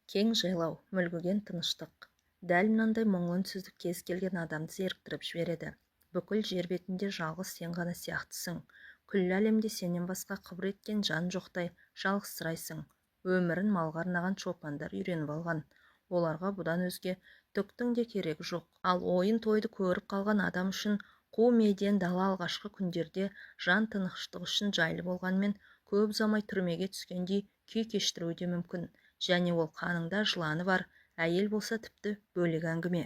Кең жайлау, мүлгіген тыныштық. Дәл мынандай мұңлы үнсіздік кез келген адамды зеріктіріп жібереді. Бүкіл жер бетінде жалғыз сен ғана сияқтысың. Күллі әлемде сенен басқа қыбыр еткен жан жоқтай жалғызсырайсың. Өмірін малға арнаған шопандар үйреніп алған. Оларға бұдан өзге түктің де керегі жоқ. Ал ойын-тойды көріп қалған адам үшін қу меден дала алғашқы күндерде жан тыныштығы үшін жайлы болғанымен, көп ұзамай түрмеге түскендей күй кештіруі де мүмкін. Және ол қаныңда жыланы бар әйел болса, тіпті бөлек әңгіме.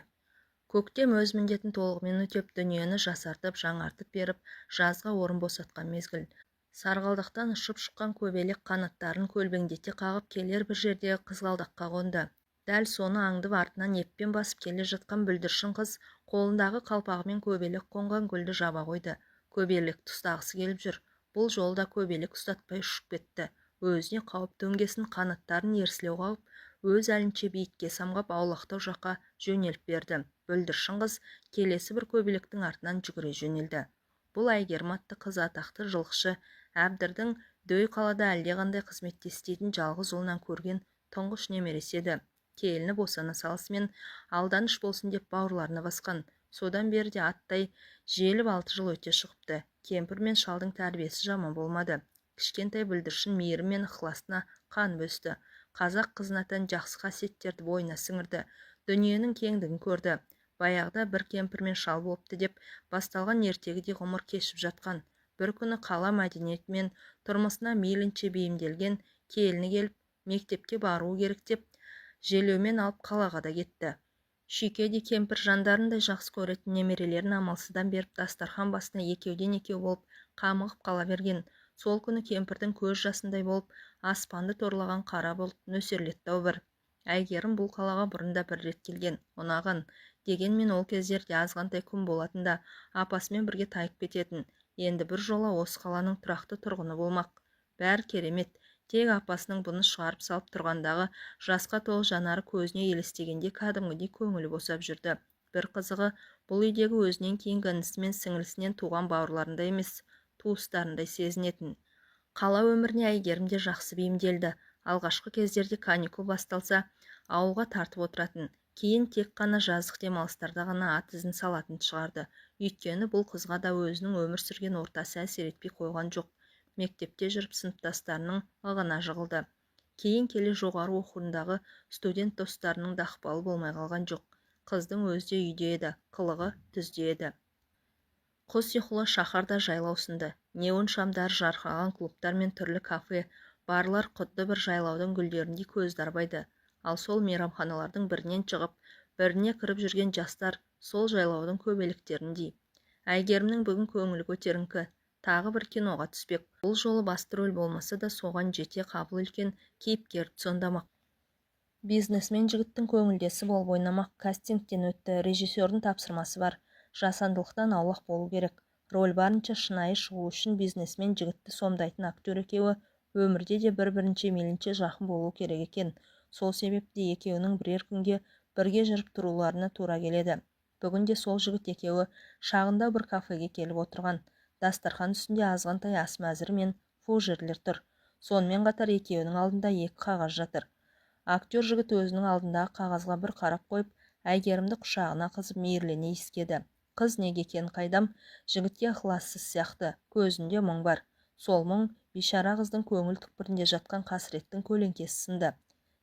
Көктем өз міндетін толығымен өтеп, дүниені жасартып, жаңартып беріп, жазға орын босатқан мезгіл. Сарғалдақтан ұшып шыққан көбелек қанаттарын көлбеңдете қағып келер бір жердегі қызғалдаққа қонды. Дәл соны аңдып, артынан еппен басып келе жатқан бүлдіршін қыз қолындағы қалпағымен көбелек қонған гүлді жаба қойды. Көбелекті ұстағысы келіп жүр. Бұл жолы да көбелек ұстатпай ұшып кетті. Өзіне қауіп төнгесін қанаттарын ерсілеу қағып, өз әлінше биікке самғап, аулақтау жаққа жөнеліп берді. Бүлдіршін қыз келесі бір көбелектің артынан жүгіре жөнелді. Бұл Әйгерім атты қыз атақты жылқышы Әбдірдің Дөй қалада әлдеқандай қызметте істейтін жалғыз ұлынан көрген тұңғыш немересі еді. Келіні босана салысымен алданыш болсын деп бауырларына басқан. Содан бері де аттай желіп 6 жыл өте шығыпты. Кемпір мен шалдың тәрбиесі жаман болмады. Кішкентай бүлдіршін мейірім мен ықыласына қанып өсті. Қазақ қызына тән жақсы қасиеттерді бойына сіңірді. Дүниенің кеңдігін көрді. Баяғыда бір кемпір мен шал болыпты деп басталған ертегідей ғұмыр кешіп жатқан. Бір күні қала мәдениеті мен тұрмысына мейлінше бейімделген келіні келіп, мектепке баруы керек деп желеумен алып қалаға да кетті. Шүйкедей кемпір жандарындай жақсы көретін немерелерін амалсыздан беріп, дастархан басына екеуден екеу болып қамығып қала берген. Сол күні кемпірдің көз жасындай болып аспанды торлаған қара бұлт нөсерлетті-ау бір. Әйгерім бұл қалаға бұрын да бір рет келген, ұнаған. Дегенмен ол кездерде азғантай күн болатын да апасымен бірге тайып кететін. Енді бір жола осы қаланың тұрақты тұрғыны болмақ. Бәрі керемет. Тек апасының бұны шығарып салып тұрғандағы жасқа толы жанары көзіне елестегенде кәдімгідей көңілі босап жүрді. Бір қызығы, бұл үйдегі өзінен кейінгі інісі мен сіңлісінен туған бауырларындай емес, туыстарындай сезінетін. Қала өміріне Әйгерім де жақсы бейімделді. Алғашқы кездерде каникул басталса, ауылға тартып отыратын. Кейін тек қана жаздық демалыстарда ғана ат ізін салатын шығарды. Өйткені бұл қызға да өзінің өмір сүрген ортасы әсер етпей қойған жоқ. Мектепте жүріп сыныптастарының ығына жығылды. Кейін келе жоғары оқуындағы студент достарының да ықпалы болмай қалған жоқ. Қыздың өзі де үйде еді, қылығы түзде еді. Құс ұйқылы шаһарда жайлаусынды. Неон шамдары жарқыраған клубтар мен түрлі кафе, барлар құдды бір жайлаудың гүлдеріндей көзді арбайды. Ал сол мейрамханалардың бірінен шығып, біріне кіріп жүрген жастар сол жайлаудың көбелектеріндей. Әйгерімнің бүгін көңілі көтеріңкі. Тағы бір киноға түспек. Бұл жолы басты рөл болмаса да соған жете қабыл үлкен кейіпкерді сомдамақ. Бизнесмен жігіттің көңілдесі болып ойнамақ. Кастингтен өтті, режиссердің тапсырмасы бар. Жасандылықтан аулақ болу керек. Роль барынша шынайы шығу үшін бизнесмен жігітті сомдайтын актер екеуі өмірде де бір-бірінше мейлінше жақын болу керек екен. Сол себепті екеуінің бірер күнге бірге жүріп тұруларына тура келеді. Бүгін де сол жігіт екеуі шағындау бір кафеге келіп отырған. Дастархан үстінде азғантай ас мәзірі мен фужерлер тұр. Сонымен қатар екеуінің алдында 2 қағаз жатыр. Актер жігіт өзінің алдындағы қағазға бір қарап қойып, Әйгерімді құшағына қызып мейірлене иіскеді. Қыз неге екенін қайдам, жігітке ықылассыз сияқты, көзінде мұң бар. Сол мұң бейшара қыздың көңіл түкпірінде жатқан қасіреттің көлеңкесі сынды.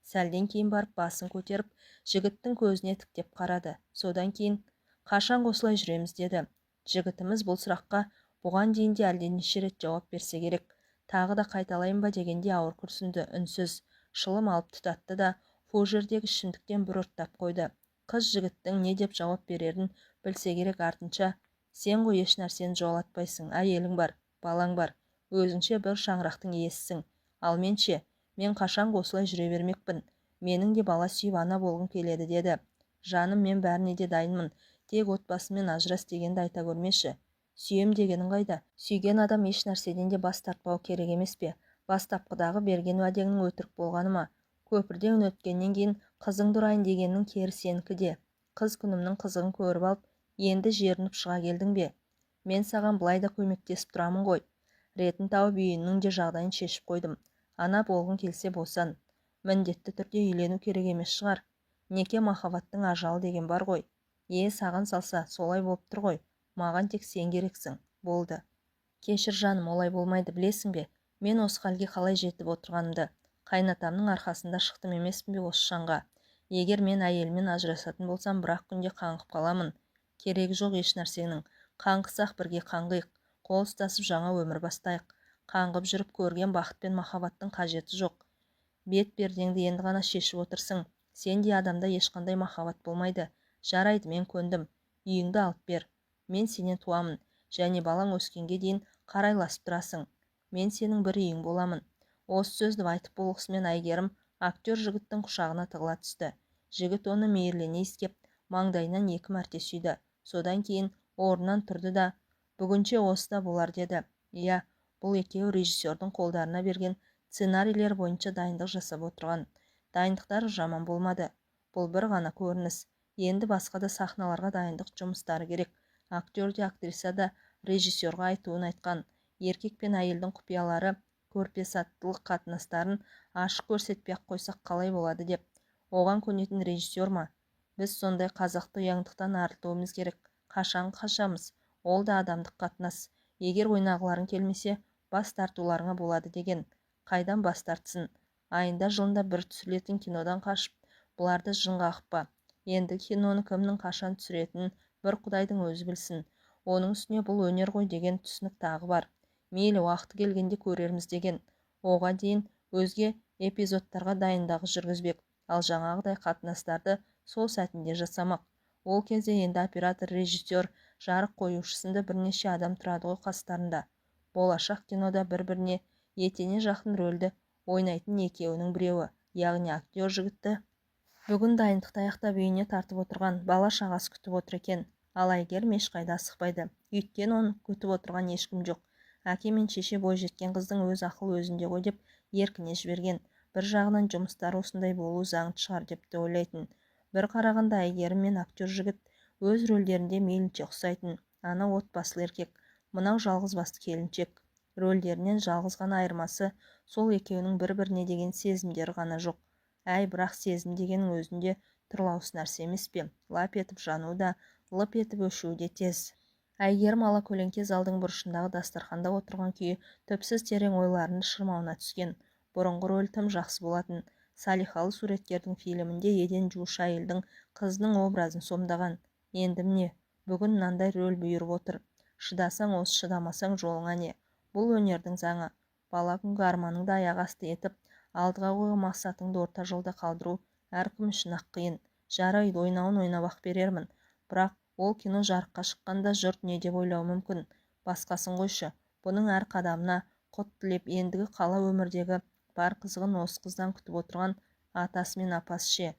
Сәлден кейін барып басын көтеріп, жігіттің көзіне тіктеп қарады. Содан кейін, қашан қосылай жүреміз деді. Жігітіміз бұл сұраққа бұған дейін де әлденеше рет жауап берсе керек. Тағы да қайталайын ба дегенде ауыр күрсінді, үнсіз, шылым алып тұтатты да фужердегі ішімдіктен бір ұрттап қойды. Қыз жігіттің не деп жауап берерін білсе керек, артынша, сен ғой еш нәрсені жолатпайсың, әйелің бар, балаң бар, өзіңше бір шаңырақтың иесісің. Ал мен ше, мен қашан осылай жүре бермекпін, менің де бала сүйіп ана болғым келеді деді. Жаным, мен бәріне де дайынмын, тек отбасымен ажырас дегенді айта көрмеші. Сүйем дегенің қайда? Сүйген адам еш нәрседен де бас тартпау керек емес пе? Бастапқыдағы берген уәдеңнің өтірік болғаны ма? Көпірден өткеннен кейін қызыңды ұрайын дегеннің кері сенікі де. Қыз күнімнің қызығын көріп алып, енді жерініп шыға келдің бе? Мен саған былай да көмектесіп тұрамын ғой. Ретін тауып үйіңнің де жағдайын шешіп қойдым. Ана болғың келсе босан. Міндетті түрде үйлену керек емес шығар. Неке махаббаттың ажалы деген бар ғой. Е, саған салса, солай болып тұр ғой. Маған тек сен керексің. Болды. Кешір жаным, олай болмайды, білесің бе? Мен осы халге қалай жетіп отырғанымды. Қайнатамның арқасында шықтым емеспін бе осы шаңға. Егер мен әйелімнен ажырасатын болсам, бір-ақ күнде қаңғып қаламын. Керегі жоқ еш нәрсенің. Қаңғысақ бірге қаңғиық. Қол ұстасып жаңа өмір бастайық. Қаңғып жүріп көрген бақыт пен махаббаттың қажеті жоқ. Бет пердеңді енді ғана шешіп отырсың. Сендей адамда ешқандай махаббат болмайды. Жарайды, мен көндім. Үйіңді алып бер. Мен сенен туамын. Және балаң өскенге дейін қарайласып тұрасың. Мен сенің бір үйің боламын. Осы сөзді айтып болғысымен Әйгерім актер жігіттің құшағына тығыла түсті. Жігіт оны мейірлене иіскеп, маңдайынан 2 мәрте сүйді. Содан кейін орнынан тұрды да, бүгінше осы да болар деді. Иә, бұл екеуі режиссердің қолдарына берген сценарийлер бойынша дайындық жасап отырған. Дайындықтары жаман болмады. Бұл бір ғана көрініс. Енді басқа да сахналарға дайындық жұмыстары керек. Актер де, актриса да режиссерға айтуын айтқан. Еркек пен әйелдің құпиялары, көрпесаттылық қатынастарын ашық көрсетпей-ақ қойсақ қалай болады деп. Оған көнетін режиссер ма? Біз сондай қазақты ұяңдықтан арылтуымыз керек. Қашан қашамыз? Ол да адамдық қатынас. Егер ойнағыларың келмесе, бас тартуларыңа болады деген. Қайдан бас тартсын? Айында жылында бір түсірілетін кинодан қашып, бұларды жын қағып па? Енді киноны кімнің қашан түсіретінін бір құдайдың өзі білсін. Оның үстіне бұл өнер ғой деген түсінік тағы бар. Мейлі уақыты келгенде көрерміз деген. Оға дейін өзге эпизодтарға дайындағы жүргізбек, ал жаңағыдай қатынастарды сол сәтінде жасамақ. Ол кезде енді оператор, режиссер, жарық қоюшысында бірнеше адам тұрады ғой қастарында. Болашақ кинода бір-біріне етене жақын рөлді ойнайтын екеуінің біреуі, яғни актер жігітті бүгін дайындықты аяқтап үйіне тартып отырған бала шағасы күтіп отыр екен. Ал Әйгерім ешқайда асықпайды. Өйткені оны күтіп отырған ешкім жоқ. Әке мен шеше бой жеткен қыздың өз ақыл өзінде ғой деп еркіне жіберген. Бір жағынан жұмыстары осындай болуы заңды шығар деп те ойлайтын. Бір қарағанда Әйгерім мен актер жігіт өз рөлдерінде мейлінше ұқсайтын. Анау отбасылы еркек, мынау жалғыз басты келіншек. Рөлдерінен жалғыз ғана айырмасы сол екеуінің бір-біріне деген сезімдері ғана жоқ. Әй, бірақ сезім дегеннің өзінде тұрлаусыз нәрсе емес пе? Лап етіп жану да, лып етіп өшуі де тез. Әйгерім алакөлеңке залдың бұрышындағы дастарханда отырған күйі түпсіз терең ойларының шырмауына түскен. Бұрынғы рөл тым жақсы болатын. Салихалы суреткердің фильмінде еден жуушы әйелдің қызының образын сомдаған. Енді міне, бүгін мынандай рөл бұйырып отыр. Шыдасаң осы, шыдамасаң жолыңа не? Бұл өнердің заңы. Бала күнгі арманыңды аяқ асты етіп, алдыға қойған мақсатыңды орта жолда қалдыру әркім үшін ақ қиын. Жарайды, ойнауын ойнап-ақ берермін. Бірақ ол кино жарыққа шыққанда жұрт не деп ойлауы мүмкін? Басқасын қойшы. Бұның әр қадамына құт тілеп, ендігі қала өмірдегі бар қызығын осы қыздан күтіп отырған атасы мен апасы ше.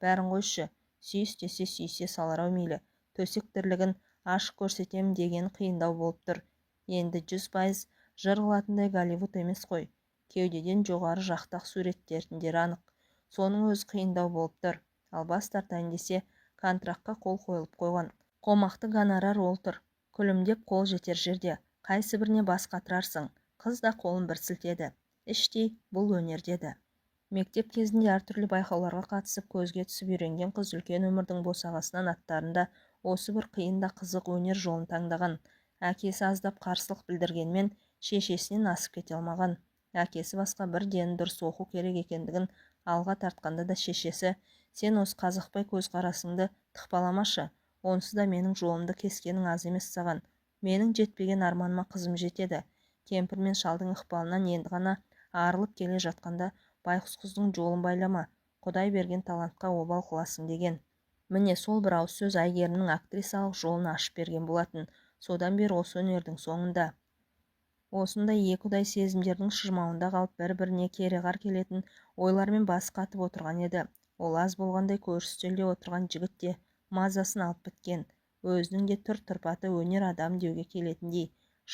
Бәрін қойшы, сүйіс десе сүйісе салар-ау мейлі. Төсек тірлігін ашық көрсетемін деген қиындау болып тұр. Енді 100% жыр қылатындай Голливуд емес қой. Кеудеден жоғары жақтақ суреттеріндері анық. Соның өзі қиындау болып тұр. Ал бас тартайын десе, контрактқа қол қойылып қойған. Қомақты гонорар ол тұр. Күлімдеп қол жетер жерде. Қайсы біріне бас қатырарсың? Қыз да қолын бір сілтеді. Іштей бұл өнер деді. Мектеп кезінде әртүрлі байқауларға қатысып көзге түсіп үйренген қыз үлкен өмірдің босағасынан аттарында осы бір қиын да қызық өнер жолын таңдаған. Әкесі аздап қарсылық білдіргенмен шешесінен асып кете алмаған. Әкесі басқа бір дені дұрыс оқу керек екендігін алға тартқанда да шешесі, сен осы қазақбай көзқарасыңды тықпаламашы, онсыз да менің жолымды кескенің аз емес саған. Менің жетпеген арманыма қызым жетеді. Кемпір мен шалдың ықпалынан енді ғана арылып келе жатқанда байғұс қыздың жолын байлама, Құдай берген талантқа обал қыласың деген. Міне сол бір ауыз сөз Әйгерімнің актрисалық жолын ашып берген болатын. Содан бері осы өнердің соңында. Осындай екі ұдай сезімдердің шырмауында қалып бір-біріне кереғар келетін ойлармен бас қатып отырған еді. Ол аз болғандай көрші үстелде отырған жігіт те мазасын алып біткен. Өзінің де түр-тұрпаты өнер адам деуге келетіндей,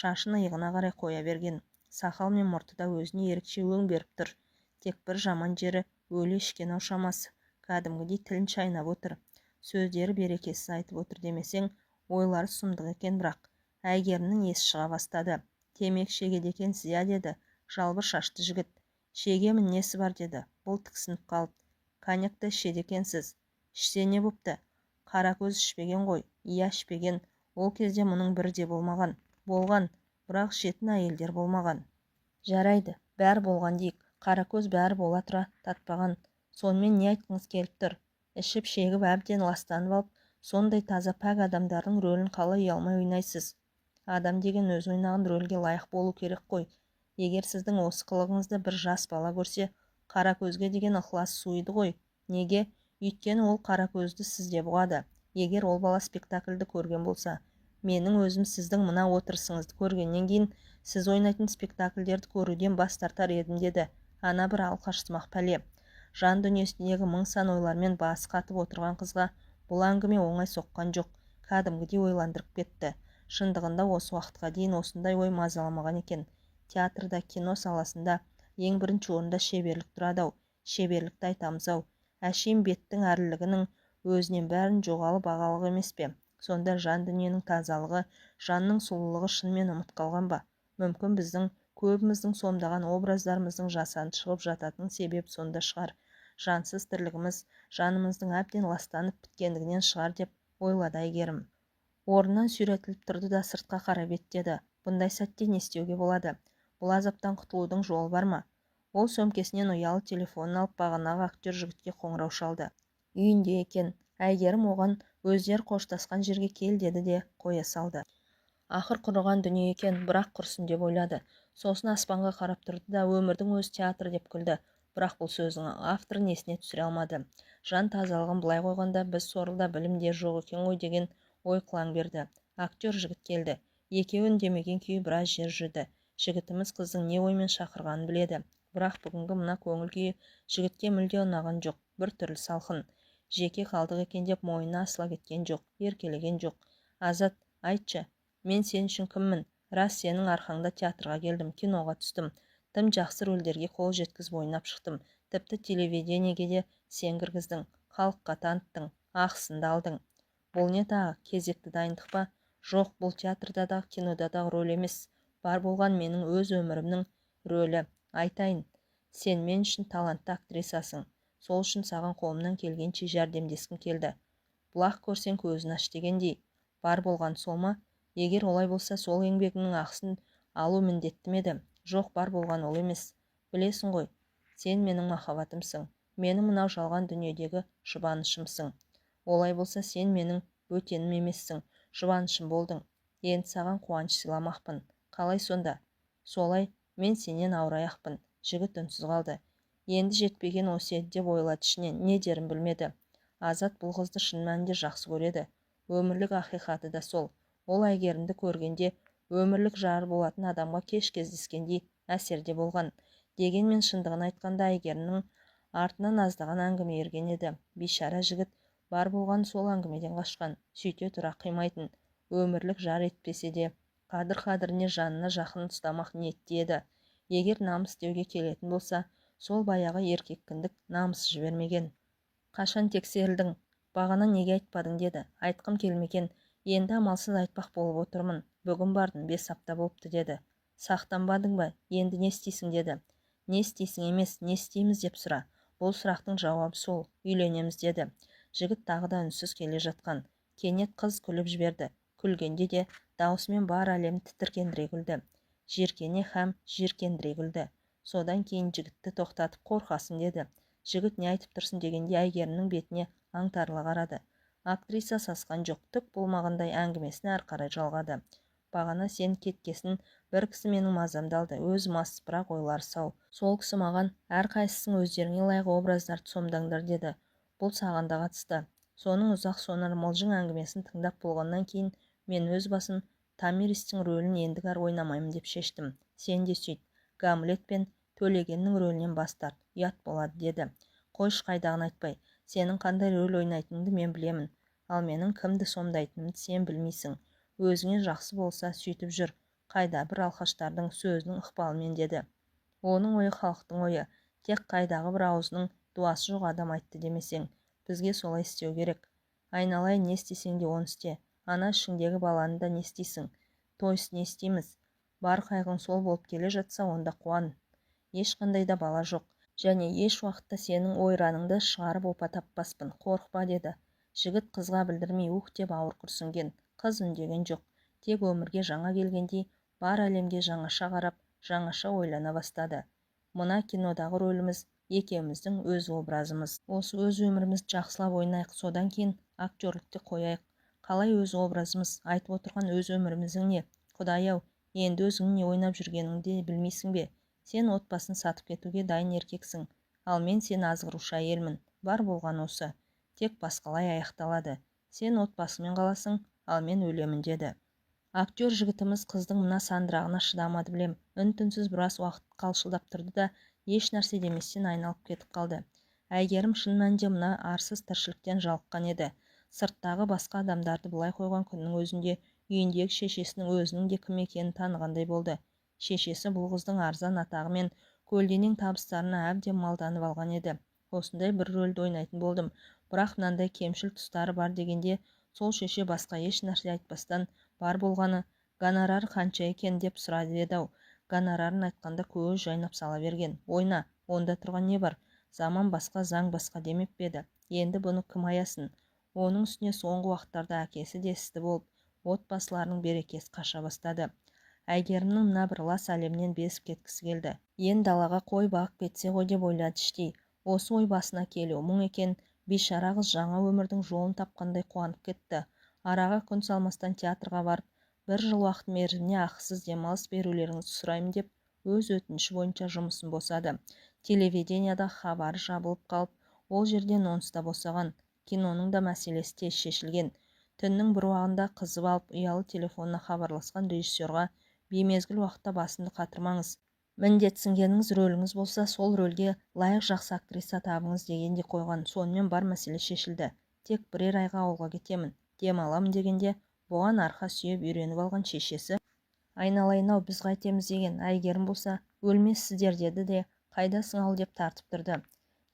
шашын иығына қарай қоя берген. Сақал мен мұрты да өзіне ерекше өң беріп тұр. Тек бір жаман жері өлі ішкен ау шамасы, кәдімгідей тілін шайнап отыр. Сөздері берекесіз айтып отыр демесең, ойлары сұмдық екен бірақ. Әйгерімнің есі шыға бастады. Темекі шегеді екенсіз, иә, деді жалбыр шашты жігіт. Шегемін, несі бар, деді. Бұл тіксініп қалып, коньякты ішеді екенсіз. Ішсе не бопты? Қаракөз ішпеген ғой. Иә, ішпеген. Ол кезде мұның бірі де болмаған. Болған, бірақ ішетін әйелдер болмаған. Жарайды, бәрі болған дейік. Қаракөз бәрі бола тұра татпаған. Сонымен не айтқыңыз келіп тұр? Ішіп шегіп әбден ластанып алып, сондай таза пәк адамдардың рөлін қалай ұялмай ойнайсыз? Адам деген өзі ойнаған рөлге лайық болу керек қой. Егер сіздің осы қылығыңызды бір жас бала көрсе, Қаракөзге деген ықыласы суиды ғой. Неге? Өйткені ол Қаракөзді сіз деп ұғады. Егер ол бала спектакльді көрген болса, менің өзім сіздің мына отырысыңызды көргеннен кейін сіз ойнайтын спектакльдерді көруден бас тартар едім, деді ана бір алқашсымақ пәле. Жан дүниесіндегі мың сан ойлармен басы қатып отырған қызға бұл әңгіме оңай соққан жоқ, кәдімгідей ойландырып кетті. Шындығында осы уақытқа дейін осындай ой мазаламаған екен. Театрда, кино саласында ең бірінші орында шеберлік тұрады-ау, шеберлікті айтамыз-ау. Әшейін беттің әрлігінің өзінен бәрін жоғалып ағалық емес пе? Сонда жан дүниенің тазалығы, жанның сұлулығы шынымен ұмыт қалған ба? Мүмкін біздің көбіміздің сомдаған образдарымыздың жасанды шығып жататын себеп сонда шығар. Жансыз тірлігіміз жанымыздың әбден ластанып біткендігінен шығар деп ойлады Әйгерім. Орнынан сүйретіліп тұрды да сыртқа қарай беттеді. Бұндай сәтте не істеуге болады? Бұл азаптан құтылудың жолы бар ма? Ол сөмкесінен ұялы телефонын алып, бағанағы актер жігітке қоңырау шалды. Үйінде екен. Әйгерім оған өздері қоштасқан жерге кел деді де қоя салды. Ақыр құрыған дүние екен, бірақ құрсын деп ойлады. Сосын аспанға қарап тұрды да өмірдің өзі театр деп күлді. Бірақ бұл сөздің авторын есіне түсіре алмады. Жан тазалығын былай қойғанда біз сорлыда білім де жоқ екен ғой деген ой қылаң берді. Актер жігіт келді. Екеуі үндемеген күйі біраз жер жүрді. Жігітіміз қыздың не оймен шақырғанын біледі. Бірақ бүгінгі мына көңіл күйі жігітке мүлде ұнаған жоқ. Бір түрлі салқын. Жеке қалдық екен деп мойнына асыла кеткен жоқ, еркелеген жоқ. Азат, айтшы, мен сен үшін кіммін? Рас, сенің арқаңда театрға келдім, киноға түстім. Тым жақсы рөлдерге қол жеткізіп ойнап шықтым. Тіпті телевидениеге де сен кіргіздің, халыққа таныттың, ақысын да алдың. Бұл не тағы, кезекті дайындық па? Жоқ, бұл театрда да, кинода да рөл емес. Бар болған менің өз өмірімнің рөлі. Айтайын, сен мен үшін талантты актрисасың. Сол үшін саған қолымнан келгенше жәрдемдескім келді. Бұлақ көрсең көзін аш дегендей. Бар болған сол ма? Егер олай болса, сол еңбегіңнің ақысын алу міндетті ме еді? Жоқ, бар болған ол емес. Білесің ғой, сен менің махаббатымсың. Менің мынау жалған дүниедегі жұбанышымсың. Олай болса, сен менің бөтенім емессің, жұбанышым болдың. Енді саған қуаныш сыйламақпын. Қалай сонда? Солай, мен сенен ауыраяқпын. Жігіт үнсіз қалды. Енді жетпеген осы еді деп ойлады ішінен, не дерін білмеді. Азат бұл қызды шын мәнінде жақсы көреді. Өмірлік ақиқаты да сол. Ол Әйгерімді көргенде өмірлік жары болатын адамға кеш кездескендей әсерде болған. Дегенмен шындығын айтқанда Әйгерімнің артынан аздаған әңгіме ерген еді. Бейшара жігіт бар болған сол әңгімеден қашқан, сөйте тұра қимайтын. Өмірлік жар етпесе де қадір-қадіріне жанына жақын ұстамақ ниетте еді. Егер намыс деуге келетін болса, сол баяғы еркеккіндік намыс жібермеген. Қашан тексерілдің? Бағана неге айтпадың деді. Айтқым келмеген. Енді амалсыз айтпақ болып отырмын. Бүгін бардым, 5 апта болыпты деді. Сақтанбадың ба? Енді не істейсің деді. Не істейсің емес, не істейміз деп сұра. Бұл сұрақтың жауабы сол, үйленеміз деді. Жігіт тағы да үнсіз келе жатқан. Кенет қыз күліп жіберді. Күлгенде де даусымен бар әлемді тітіркендіре күлді. Жиіркене һәм жиіркендіре күлді. Содан кейін жігітті тоқтатып қорқасың деді. Жігіт не айтып тұрсын дегенде Әйгерімнің бетіне аңтарыла қарады. Актриса сасқан жоқ, түк болмағандай әңгімесін әрі қарай жалғады. Бағана сен кеткесін бір кісі менің мазамды алды, өз мас, бірақ ойлары сау. Сол кісі маған әрқайсысың өздеріңе лайық образдарды сомдаңдар деді. Бұл саған да қатысты. Соның ұзақ сонар мылжың әңгімесін тыңдап болғаннан кейін мен өз басым Томиристің рөлін ендігәрі ойнамаймын деп шештім. Сен де сөйт. Гамлет пен Төлегеннің рөлінен бас тарт, ұят болады деді. Қойшы, қайдағын айтпай. Сенің қандай рөл ойнайтыныңды мен білемін. Ал менің кімді сомдайтынымды сен білмейсің. Өзіңе жақсы болса сөйтіп жүр. Қайда бір алқаштардың сөзінің ықпалымен деді. Оның ойы халықтың ойы. Тек қайдағы бір аузының дуасы жоқ адам айтты демесең. Бізге солай істеу керек. Айналайын, не істесең де оны істе. Ана ішіңдегі баланы да не істейсің? Тойс не істейміз? Бар қайғың сол болып келе жатса, онда қуан. Ешқандай да бала жоқ. Және еш уақытта сенің ойраныңды шығарып опа таппаспын, қорықпа деді. Жігіт қызға білдірмей уһ деп ауыр күрсінген. Қыз үндеген жоқ. Тек өмірге жаңа келгендей, бар әлемге жаңаша қарап, жаңаша ойлана бастады. Мына кинодағы рөліміз екеуміздің өз образымыз. Осы өз өмірімізді жақсылап ойнайық, содан кейін актерлікті қояйық. Қалай өз образымыз, айтып отырған өз өмірімізің не? Құдай-ау, енді өзіңнің не ойнап жүргеніңді білмейсің бе? Сен отбасын сатып кетуге дайын еркексің, ал мен сені азғырушы әйелмін. Бар болған осы. Тек басқалай аяқталады. Сен отбасымен қаласың, ал мен өлемін деді. Актер жігітіміз қыздың мына сандырағына шыдамады білем. Үн-түнсіз біраз уақыт қалшылдап тұрды да, еш нәрсе деместен айналып кетіп қалды. Әйгерім шын мәнінде мына арсыз тіршіліктен жалыққан еді. Сырттағы басқа адамдарды былай қойған күннің өзінде үйіндегі шешесінің өзінің де кім екенін танығандай болды. Шешесі бұл қыздың арзан атағы мен көлденең табыстарына әбден малданып алған еді. Осындай бір рөлді ойнайтын болдым, бірақ мынандай кемшіл тұстары бар дегенде сол шеше басқа еш нәрсе айтпастан бар болғаны гонорары қанша екен деп сұрады еді-ау. Гонорарын айтқанда көзі жайнап сала берген. Ойна, онда тұрған не бар? Заман басқа, заң басқа демеп пе еді? Енді бұны кім аясын? Оның үстіне соңғы уақыттарда әкесі де істі болып, отбасыларының берекесі қаша бастады. Әйгерімнің мына бір лас әлемнен безіп кеткісі келді. Ен далаға қой бағып кетсе ғой деп ойлады іштей. Осы ой басына келуі мұң екен, бейшара қыз жаңа өмірдің жолын тапқандай қуанып кетті. Араға күн салмастан театрға барып, бір жыл уақыт мерзіміне ақысыз демалыс берулеріңізді сұраймын деп өз өтініші бойынша жұмысын босады. Телевиденияда хабары жабылып қалып, ол жерден онсыз да босаған. Киноның да мәселесі тез шешілген. Түннің бір уағында қызып алып ұялы телефонына хабарласқан режиссерға беймезгіл уақытта басымды қатырмаңыз. Міндетсінгеніңіз рөліңіз болса, сол рөлге лайық жақсы актриса табыңыз дегенде қойған. Сонымен бар мәселе шешілді. Тек бірер айға ауылға кетемін, дем аламын дегенде бұған арқа сүйеп үйреніп алған шешесі айналайын-ау біз қайтеміз деген. Әйгерім болса өлмессіздер деді де қайдасың ал деп тартып тұрды.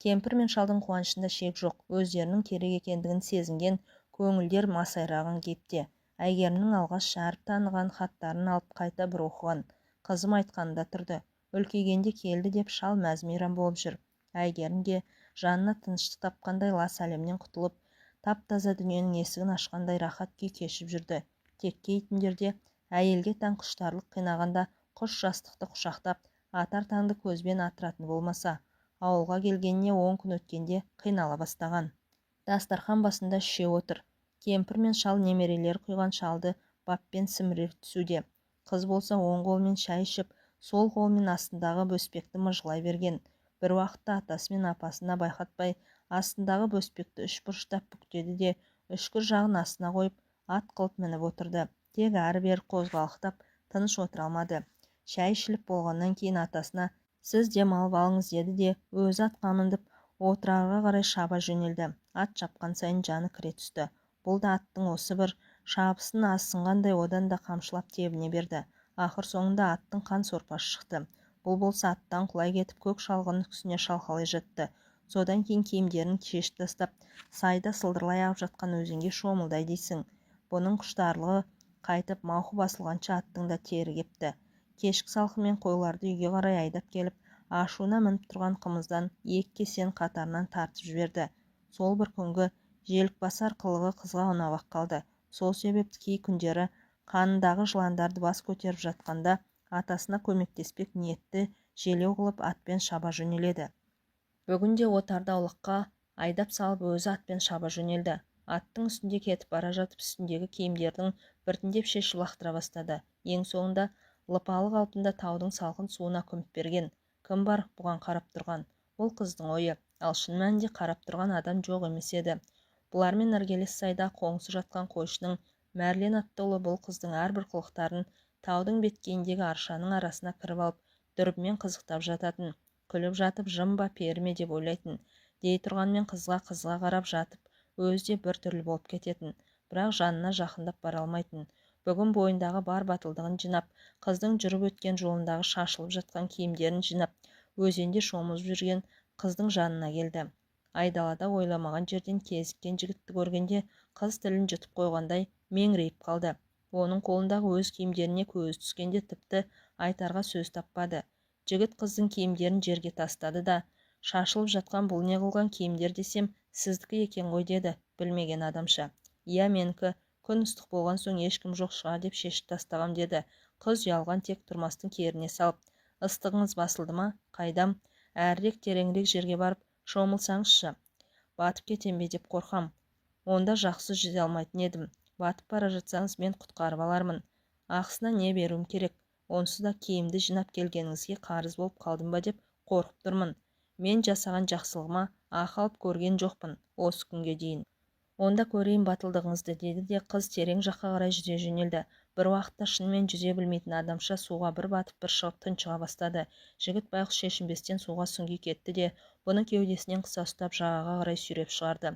Кемпір мен шалдың қуанышында шек жоқ. Өздерінің керек екендігін сезінген көңілдер масайраған кейіпте. Әйгерімнің алғаш әріп таныған хаттарын алып қайта бір оқыған. Қызым айтқанында тұрды. Үлкейгенде келді деп шал мәз-мейрам болып жүр. Әйгерімге жанына тыныштық тапқандай лас әлемнен құтылып, тап-таза дүниенің есігін ашқандай рахат күй кешіп жүрді. Тек кей түндерде әйелге таң құштарлық қинағанда құш жастықты құшақтап, атар таңды көзбен атыратын болмаса, ауылға келгеніне 10 күн өткенде қинала бастаған. Дастархан басында үшеу отыр. Кемпір мен шал немерелері құйған шалды баппен сіміре түсуде. Қыз болса оң қолымен шай ішіп, сол қолымен астындағы бөспекті мыжғылай берген. Бір уақытта атасы мен апасына байқатпай, астындағы бөспекті үш бұрыштап бүктеді де, үшкір жағын астына қойып, ат қылып мініп отырды. Тек әрі-бері қозғалақтап, тыныш отыра алмады. Шай ішіліп болғаннан кейін атасына сіз демалып алыңыз деді де, өзі атқа мініп, отырарға қарай шаба жөнелді. Ат шапқан сайын жаны кіре түсті. Бұл да аттың осы бір шабысын азсынғандай одан да қамшылап тебіне берді. Ақыр соңында аттың қан сорпасы шықты. Бұл болса аттан құлай кетіп, көк шалғынның үстіне шалқалай жатты. Содан кейін киімдерін шешіп тастап, сайда сылдырлай ағып жатқан өзенге шомылдай дейсің. Бұның құштарлығы қайтып, мауқы басылғанша аттың да тері кепті. Кешкі салқынмен қойларды үйге қарай айдап келіп, ашуына мініп тұрған қымыздан екі кесені қатарынан тартып жіберді. Сол бір күнгі желікбасар қылығы қызға ұнап қалды. Сол себепті кей күндері қанындағы жыландарды бас көтеріп жатқанда атасына көмектеспек ниетті желеу қылып атпен шаба жөнеледі. Бүгінде отарды аулаққа айдап салып өзі атпен шаба жөнелді. Аттың үстінде кетіп бара жатып үстіндегі киімдердің біртіндеп шешіп лақтыра бастады. Ең соңында лыпалы қалпында таудың салқын суына күмп берген. Кім бар бұған қарап тұрған? Ол қыздың ойы. Ал шын мәнінде қарап тұрған адам жоқ емес еді. Бұлармен іргелес сайда қоңсы жатқан қойшының Мәрлен атты ұлы бұл қыздың әрбір қылықтарын таудың беткейіндегі аршаның арасына кіріп алып, дүрбімен қызықтап жататын. Күліп жатып жым ба пері ме деп ойлайтын. Дей тұрғанмен қызға қызға қарап жатып, өзі де бір түрлі болып кететін. Бірақ жанына жақындап бара алмайтын. Бүгін бойындағы бар батылдығын жинап, қыздың жүріп өткен жолындағы шашылып жатқан киімдерін жинап, өзенде шомылып жүрген қыздың жанына келді. Айдалада ойламаған жерден кезіккен жігітті көргенде қыз тілін жұтып қойғандай меңірейіп қалды. Оның қолындағы өз киімдеріне көзі түскенде тіпті айтарға сөз таппады. Жігіт қыздың киімдерін жерге тастады да, Шашылып жатқан бұл не қылған киімдер десем, сіздікі екен ғой деді білмеген адамша. Иә, менікі. Күн ыстық болған соң ешкім жоқ шығар деп шешіп тастағам деді. Қыз ұялған тек тұрмастың керіне салып. Ыстығыңыз басылды ма? Қайдам? Әрірек тереңірек жерге барып шомылсаңызшы. Батып кетем бе деп қорқам. Онда жақсы жүзе алмайтын едім. Батып бара жатсаңыз мен құтқарып алармын. Ақысына не беруім керек? Онсыз да киімді жинап келгеніңізге қарыз болып қалдым ба деп қорқып тұрмын. Мен жасаған жақсылығыма ақы алып көрген жоқпын осы күнге дейін. Онда көрейін батылдығыңызды деді де қыз терең жаққа қарай жүзе жөнелді. Бір уақытта шынымен жүзе білмейтін адамша суға бір батып бір шығып тұншыға бастады. Жігіт байғұс шешінбестен суға сүңги кетті де, бұны кеудесінен қыса ұстап жағаға қарай сүйреп шығарды.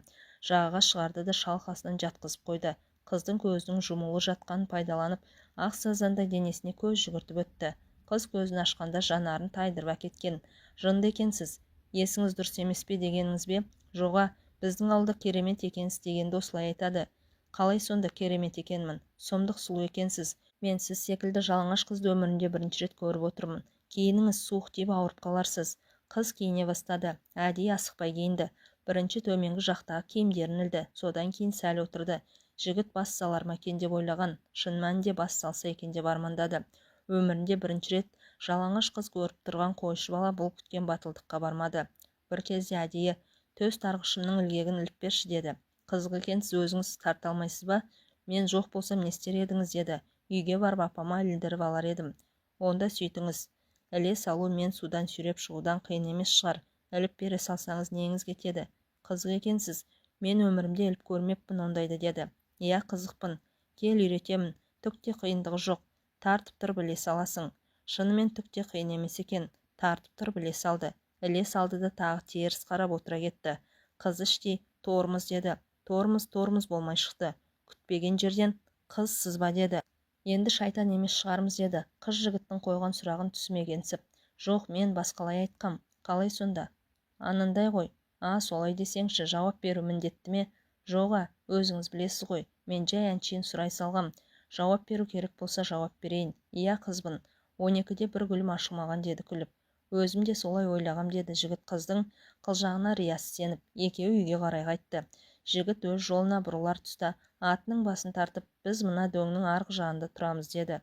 Жағаға шығарды да шалқасынан жатқызып қойды. Қыздың көзінің жұмулы жатқанын пайдаланып, ақ сазандай денесіне көз жүгіртіп өтті. Қыз көзін ашқанда жанарын тайдырып әкеткен. Жынды екенсіз. Есіңіз дұрыс емес пе дегеніңіз бе? Жоға, біздің ауылда керемет екенсіз дегенді осылай айтады. Қалай сонда керемет екенмін? Сұмдық сұлу екенсіз. Мен сіз секілді жалаңаш қызды өмірімде бірінші рет көріп отырмын. Киініңіз, суық тиіп ауырып қаларсыз. Қыз киіне бастады. Әдейі асықпай киінді. Бірінші төменгі жақтағы киімдерін ілді. Содан кейін сәл отырды. Жігіт бас салар ма екен деп ойлаған. Шын мәнінде бас салса екен деп армандады. Өмірінде бірінші рет жалаңаш қыз көріп тұрған қойшы бала бұл күткен батылдыққа бармады. Бір кезде әдейі төс тарғышымның ілгегін іліп берші деді. Қызық екенсіз, өзіңіз тарта алмайсыз ба? Мен жоқ болсам не істер едіңіз деді. Үйге барып апама ілдіріп алар едім. Онда сөйтіңіз. Іле салу мен судан сүйреп шығудан қиын емес шығар. Іліп бере салсаңыз неңіз кетеді? Қызық екенсіз. Мен өмірімде іліп көрмеппін ондайды деді. Иә, қызықпын. Кел үйретемін. Түк те қиындығы жоқ. Тартып тұрып іле саласың. Шынымен түк те қиын емес екен. Тартып тұрып іле салды. Іле салды да тағы теріс қарап отыра кетті. Қыз іштей тормоз деді. Тормоз тормоз болмай шықты. Күтпеген жерден қыз сыз ба деді. Енді шайтан емес шығармыз деді. Қыз жігіттің қойған сұрағын түсінбегенсіп. Жоқ, мен басқалай айтқам. Қалай сонда? Анандай ғой. А, солай десеңші, жауап беру міндетті ме? Жоға, өзіңіз білесіз ғой. Мен жай әншейін сұрай салғам. Жауап беру керек болса жауап берейін. Иә, қызбын. 12-де бір гүлім ашылмаған деді күліп. Өзім де солай ойлағам деді жігіт қыздың қылжағына риясыз сеніп. Екеуі үйге қарай қайтты. Жігіт өз жолына бұрылар тұста атының басын тартып, біз мына дөңнің арғы жағында тұрамыз деді.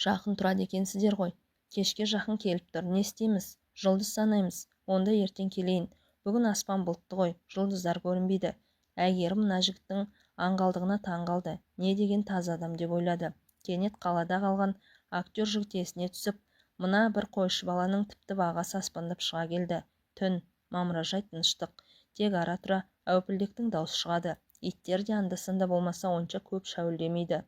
Жақын тұрады екенсіздер ғой. Кешке жақын келіп тұр. Не істейміз? Жұлдыз санаймыз. Онда ертең келейін. Бүгін аспан бұлтты ғой, жұлдыздар көрінбейді. Әйгерім мына жігіттің аңғалдығына таң қалды. Не деген таза адам деп ойлады. Кенет қалада қалған актер жігіт есіне түсіп, мына бір қойшы баланың тіпті бағасы аспандап шыға келді. Түн, мамыражай тыныштық. Тек ара-тұра әупілдектің даусы шығады. Иттер де анда-санда болмаса онша көп шәуілдемейді.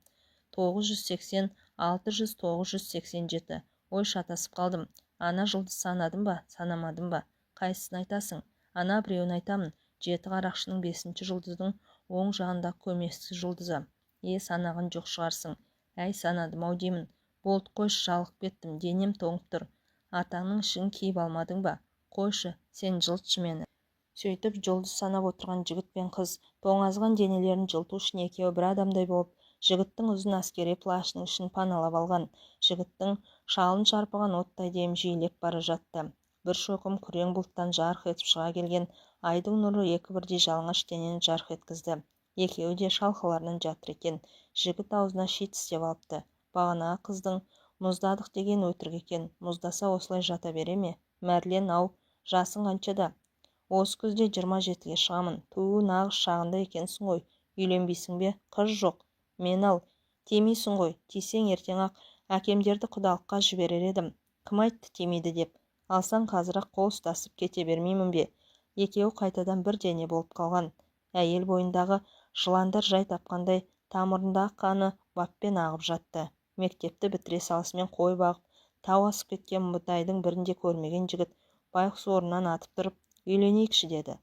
980, 600, 987. Ой, шатасып қалдым. Ана жұлдыз санадым ба, санамадым ба? Қайсысын айтасың? Ана біреуін айтамын. Жеті қарақшының 5-ші жұлдыздың оң жағында көмескі жұлдызы. Е, санаған жоқ шығарсың. Әй, санадым ау деймін. Болды, қойшы, жалығып кеттім, денем тоңып тұр. Атаңның ішін киіп алмадың ба? Қойшы, сен жылытшы мені. Сөйтіп жұлдыз санап отырған жігіт пен қыз тоңазыған денелерін жылыту үшін екеуі бір адамдай болып, жігіттің ұзын әскери плащының ішін паналап алған. Жігіттің шалын шарпыған оттай дем жиілеп бара жатты. Бір шоқым күрең бұлттан жарқ етіп шыға келген айдың нұры екі бірдей жалаңаш денені жарқ еткізді. Екеуі де шалқаларынан жатыр екен. Жігіт аузына ши тістеп алыпты. Бағанағы қыздың мұздадық деген өтірік екен. Мұздаса осылай жата бере ме? Мәрлен ау, жасың қаншада? Осы күзде 27-ге шығамын. Туу, нағыз шағында екенсің ғой. Үйленбейсің бе? Қыз жоқ. Мен ал, тимейсің ғой. Тисең ертең-ақ әкемдерді құдалыққа жіберер едім. Кім айтты тимейді деп? Алсаң қазір-ақ қол ұстасып кете бермеймін бе? Екеуі қайтадан бір дене болып қалған. Әйел бойындағы жыландар жай тапқандай тамырындағы қаны баппен ағып жатты. Мектепті бітіре салысымен қой бағып, тау асып кеткен мұтайдың бірінде көрмеген жігіт байғұс орнынан атып тұрып, үйленейікші деді.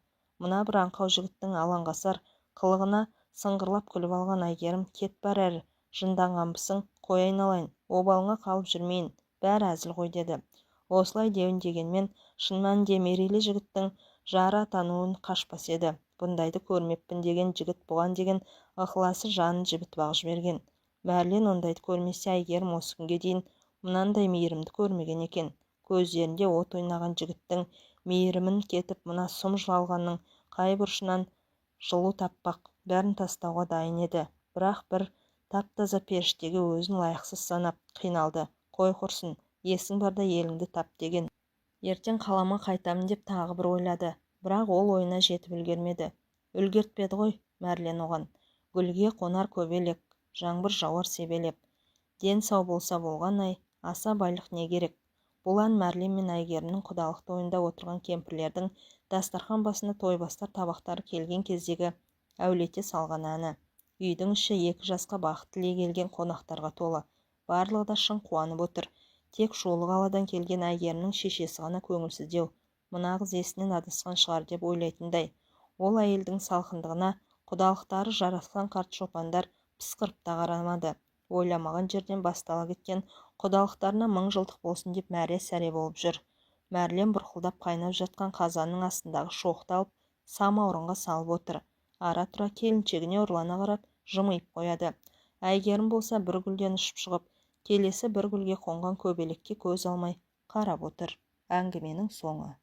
Мына бір аңқау жігіттің алаңғасар қылығына сыңғырлап күліп алған Әйгерім, кет бар әрі, жынданғанбысың, қой айналайын, обалыңа қалып жүрмейін, бәрі әзіл ғой деді. Осылай деуін дегенмен, шын мәнінде мерейлі жігіттің жары атануын қашпас еді. Бұндайды көрмеппін деген жігіт бұған деген ықыласы жанын жібітіп ақ жіберген. Мәрлен ондайды көрмесе, Әйгерім осы күнге дейін мынандай мейірімді көрмеген екен. Көздерінде от ойнаған жігіттің Мейірімін кетіп, мына сұм жалғанның қай бұрышынан жылу таппақ, бәрін тастауға дайын еді. Бірақ бір тап-таза періштеге өзін лайықсыз санап қиналды. Қой құрсын, есің барда еліңді тап деген. Ертең қалама қайтамын деп тағы бір ойлады. Бірақ ол ойына жетіп үлгермеді. Үлгертпеді ғой Мәрлен оған. Гүлге қонар көбелек, жаңбыр жауар себелеп. Ден сау болса болған-ай, аса байлық не керек? Бұл ән Мәрлен мен Әйгерімнің құдалық тойында отырған кемпірлердің дастархан басына тойбастар табақтары келген кездегі әулете салған әні. Үйдің іші екі жасқа бақыт тілей келген қонақтарға толы. Барлығы да шын қуанып отыр. Тек шулы қаладан келген Әйгерімнің шешесі ғана көңілсіздеу. Мына қыз есінен адасқан шығар деп ойлайтындай. Ол әйелдің салқындығына құдалықтары жарасқан қарт шопандар пысқырып та қарамады. Ойламаған жерден бастала кеткен құдалықтарына мың жылдық болсын деп мәре-сәре болып жүр. Мәрлен бұрқылдап қайнап жатқан қазанның астындағы шоқты алып, самаурынға салып отыр. Ара-тұра келіншегіне ұрлана қарап, жымиып қояды. Әйгерім болса бір гүлден ұшып шығып, келесі бір гүлге қонған көбелекке көз алмай қарап отыр. Әңгіменің соңы.